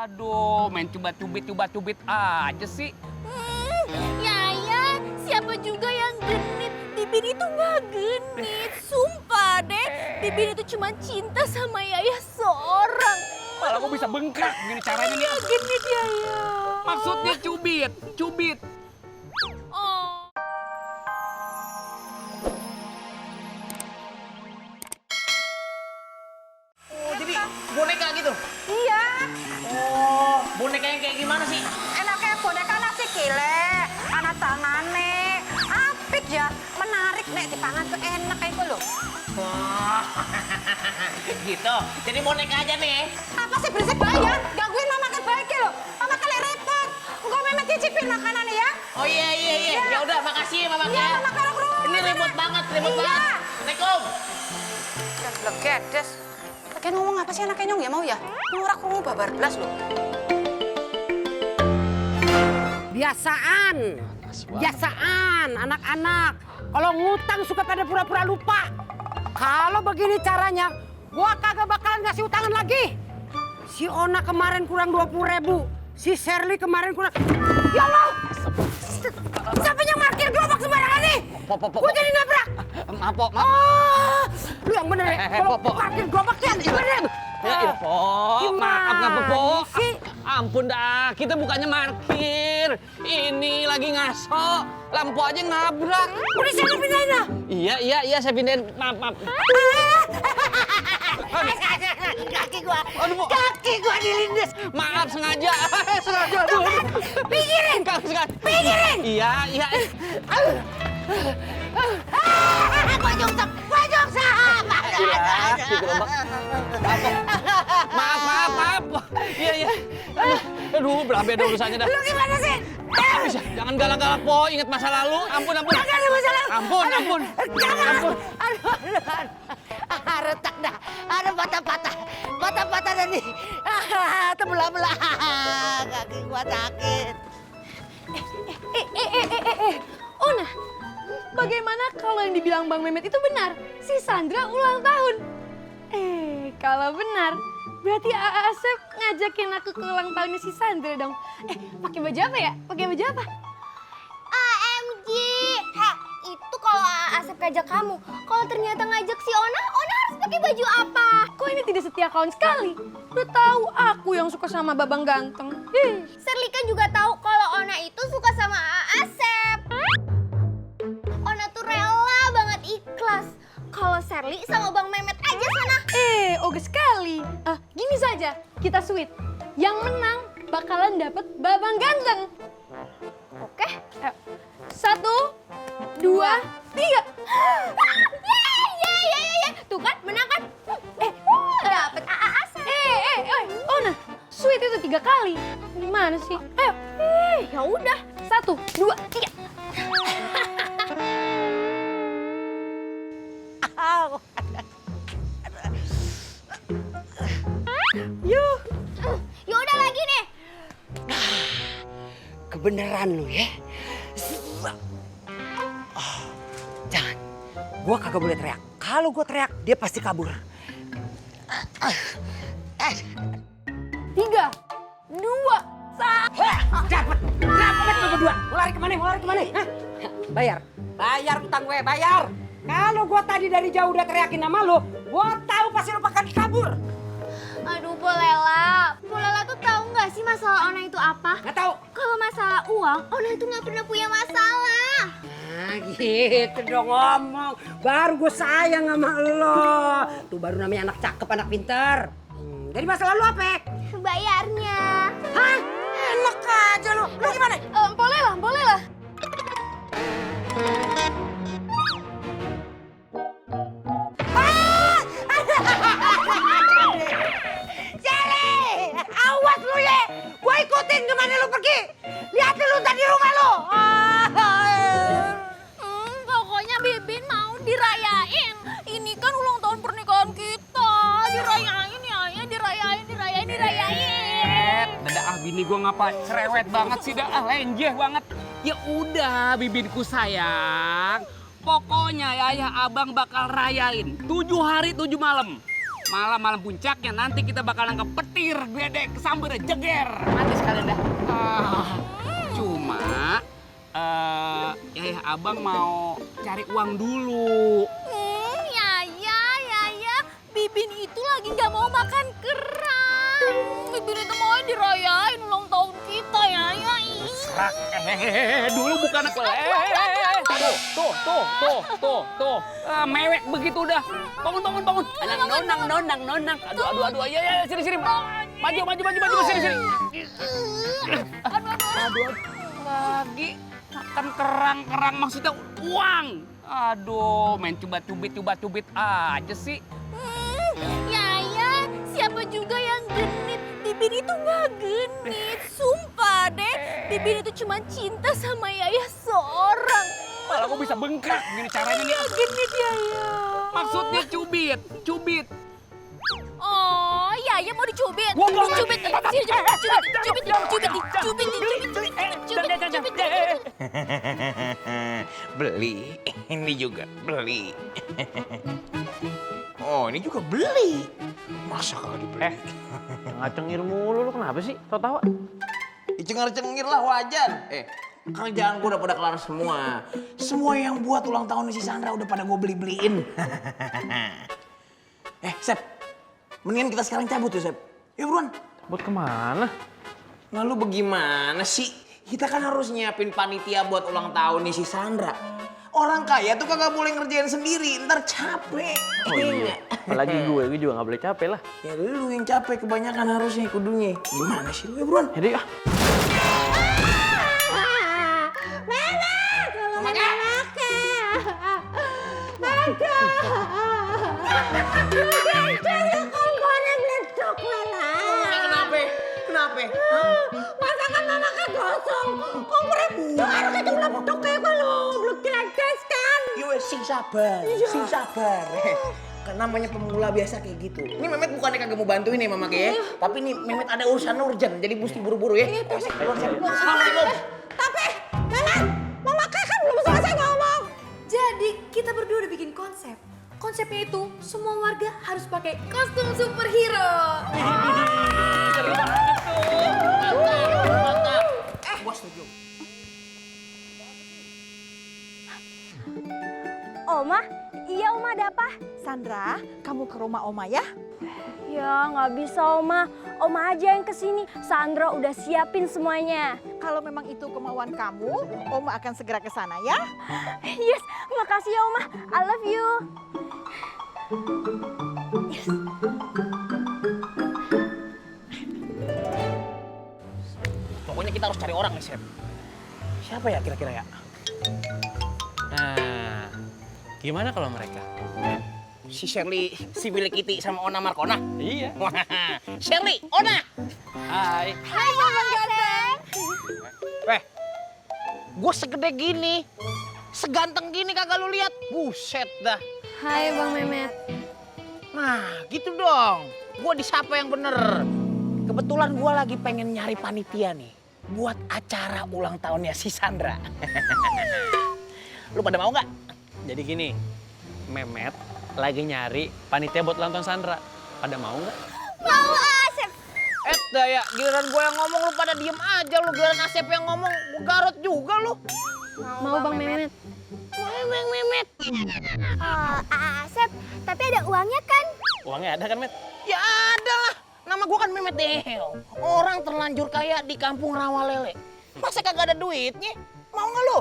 Aduh, main cubit aja sih. Yaya, siapa juga yang genit? Bibin itu nggak genit, sumpah deh. Bibin itu cuma cinta sama Yaya seorang. Malah gue bisa bengkak gini caranya nih. Nggak genit Yaya. Maksudnya cubit. Oh. Oh, jadi boneka gitu? Iya, Oh, boneka yang kayak gimana sih? Enaknya boneka nasi kile, anak tangane, apik ya, menarik nek dipangan tuh enak kayak gitu loh. Oh, gitu. Jadi boneka aja nih. Apa sih berisik banget? Gangguin mama kan baik loh. Mama kali repot. Enggak memang cicipin makanan ya. Oh iya. Ya udah, makasih Mama Iya, Kek. Mama Karang Ruh. Ini ribut banget. Iya. Assalamualaikum. Legedes. Pakai ngomong apa sih anaknya nyong ya mau ya? Ngurak krungu babar blas loh. Biasaan anak-anak. Kalau ngutang suka pada pura-pura lupa. Kalau begini caranya, gua kagak bakalan ngasih utangan lagi. Si Ona kemarin kurang 20.000. Si Shirley kemarin kurang... Ya Allah! Siapa yang parkir gerobak sembarangan nih? Gua jadi nabrak. Maaf, Po. Oh, lu yang bener ya? Kalau Po. parkir gerobak ya bener. Ya, Po. Maaf, Po. sih? Ampun dah, kita bukannya parkir. Ini lagi ngaso. Lampu aja nabrak. Udah sana pindahin lah. Iya, saya pindahin. Maaf. Kaki gua dilindes. Maaf, sengaja. Aduh. Pinggirin. Pinggirin. Iya. Gua jungsep. Maaf. Iya. Aduh, berabe ada urusannya dah. Lu gimana sih? Bisa, jangan galak-galak, Po. Ingat masa lalu. Ampun. Gak ada masalah. Ampun. Jangan. Aduh. Retak dah. Ada patah-patah tadi. Terbelah-belah. Kaki gua sakit. Ona, bagaimana kalau yang dibilang Bang Mehmet itu benar? Si Sandra ulang tahun. Kalau benar, berarti Asep ngajakin aku ke ulang tahunnya si Sandra dong. Pakai baju apa ya? AMG. Itu kalau Asep ngajak kamu. Kalau ternyata ngajak si Ona harus pakai baju apa? Kok ini tidak setia kawan sekali? Udah tahu aku yang suka sama Babang Ganteng. Serli kan juga tahu kalau Ona itu suka sama Asep. Ona tuh rela banget ikhlas. Kalau Serli sama Bang Mehmet aja sana. Oke sekali. Gini saja, kita sweet. Yang menang bakalan dapet Babang Ganteng. Oke? Ayo. 1, 2, 3. Yeay. Tuh kan, menang kan? Dapet Asep. Ona, sweet itu 3 kali. Gimana sih? Ayo. Ya udah. 1, 2, 3. Yuh. Ya udah lagi nih. Kebenaran lu ya. Jangan. Gua kagak boleh teriak. Kalau gua teriak, dia pasti kabur. 3, 2, 1. Dapat lu berdua. Mau lari kemana? Hah? Bayar utang gue, bayar. Kalau gua tadi dari jauh udah teriakin nama lu, gua tahu pasti lu bakal kabur. Aduh, Polela tuh tahu nggak sih masalah Ona itu apa? Nggak tahu. Kalau masalah uang, Ona itu nggak pernah punya masalah. Nah gitu dong ngomong. Baru gue sayang sama lo. Tuh baru namanya anak cakep, anak pinter. Jadi masalah lu apa? Bayarnya. Hah? Enak aja lu. Lu gimana? Polela. Sally! Awas lu ya! Gue ikutin kemana lu pergi. Lihat lu tadi rumah lu. Pokoknya Bibin mau dirayain. Ini kan ulang tahun pernikahan kita. Dirayain ya, dirayain. Dadah, bini gue ngapa cerewet banget sih, lenjeh banget. Ya udah, bibinku sayang. Pokoknya ayah abang bakal rayain 7 hari 7 malam. Malam puncaknya nanti kita bakal nangkep petir, gledek, sambar, jeger. Mati sekalian dah. Cuma, ya abang mau cari uang dulu. Yaya, Bibin itu lagi nggak mau makan kerang. Bibin itu mau dirayain ulang tahun kita, Yaya. Dulu bukan aku. Tuh. Mewek begitu udah. Bangun. Nonang. Aduh. Ya, sini. Maju, sini. Aduh. Lagi makan kerang maksudnya uang. Aduh, main cubit aja sih. Yaya, siapa juga yang genit? Bibin itu nggak genit, sumpah deh. Bibin itu cuma cinta sama Yaya seorang. Malah kok bisa bengkak gini caranya nih. Genit Yaya. Maksudnya cubit. Oh, Yaya mau dicubit. Dicubit. Sini, cubit. Beli, ini juga beli. Oh, ini juga beli. Masa kagak dibeli? Ngacengir mulu lu kenapa sih? Tawa-tawa. Cengar-cengir lah wajar. Kerjaan gue udah pada kelar semua. Semua yang buat ulang tahun si Sandra udah pada gue beliin. Sep. Mendingan kita sekarang cabut ya, Sep. Yuk, buruan. Cabut kemana? Lalu bagaimana sih? Kita kan harus nyiapin panitia buat ulang tahun nih si Sandra. Orang kaya tuh kagak boleh ngerjain sendiri, ntar capek. Oh iya. Apalagi gue juga gak boleh capek lah. Ya lu yang capek kebanyakan harusnya kudunya. Gimana sih lu ya, buruan? Jadi Kenapa? Masakan mama kan gosong. Kompornya harus itu lepdok kayak kalau belum keledes kan. Sing sabar. Kan namanya pemula biasa kayak gitu. Ini Mehmet bukannya kagak mau bantuin nih Mama ya. Tapi nih Mehmet ada urusan urgent, jadi mesti buru-buru ya. Assalamualaikum. Tapi, Mehmet, mama kan belum selesai ngomong. Jadi kita berdua udah bikin konsep. Konsepnya itu semua warga harus pakai kostum superhero. Seru banget tuh. Mantap. Gua setuju. Oma, iya Oma ada apa? Sandra, kamu ke rumah Oma ya? Ya nggak bisa Oma, Oma aja yang kesini. Sandra udah siapin semuanya. Kalau memang itu kemauan kamu, Oma akan segera ke sana ya. Yes, makasih ya Oma, I love you. Yes. Pokoknya kita harus cari orang nih, Sep. Siapa ya kira-kira ya? Nah, gimana kalau mereka? Si Shirley, si Billy Kitty sama Ona Markona. Iya. Shirley, Ona. Hai. Hai Bang Ganteng. Gue segede gini, seganteng gini kagak lu lihat. Buset dah. Hai Bang Mehmet. Nah, gitu dong. Gue disapa yang bener. Kebetulan gue lagi pengen nyari panitia nih buat acara ulang tahunnya si Sandra. Lu pada mau nggak? jadi gini, Mehmet lagi nyari panitia buat ulang tahun Sandra. Pada mau nggak? Mau Asep. Daya, giliran gue yang ngomong lu pada diem aja lu. Giliran Asep yang ngomong, gue garot juga lu. Mau Bang Mehmet. Bang Mehmet. Asep, tapi ada uangnya kan? Uangnya ada kan, Met? Ya ada lah. Nama gue kan Mehmet Deo. Orang terlanjur kaya di kampung Rawalele. Masa kagak ada duitnya? Mau nggak lu?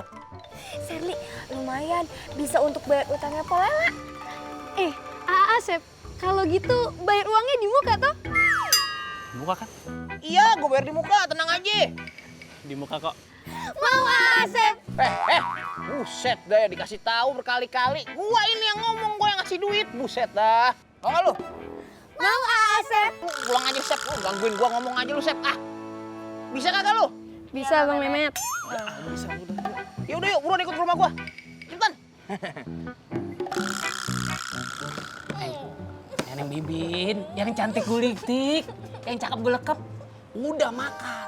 Shirley, lumayan bisa untuk bayar utangnya Polela. Asep, kalau gitu bayar uangnya di muka toh? Muka kan? Iya, gue bayar di muka, tenang aja. Di muka kok. Mau Asep. Buset dah ya dikasih tahu berkali-kali. Gua ini yang ngomong, gua yang ngasih duit. Buset dah. Mau nggak lu? Mau Asep. Pulang aja, Sep. Lu gangguin gua ngomong aja lu, Sep. Bisa kagak lu? Bisa Bang Mehmet. Bisa udah. Ya udah yuk, buruan ikut ke rumah gua. Cepetan. Neneng Bibin, yang cantik gulitik, yang cakep gelekep, udah makan.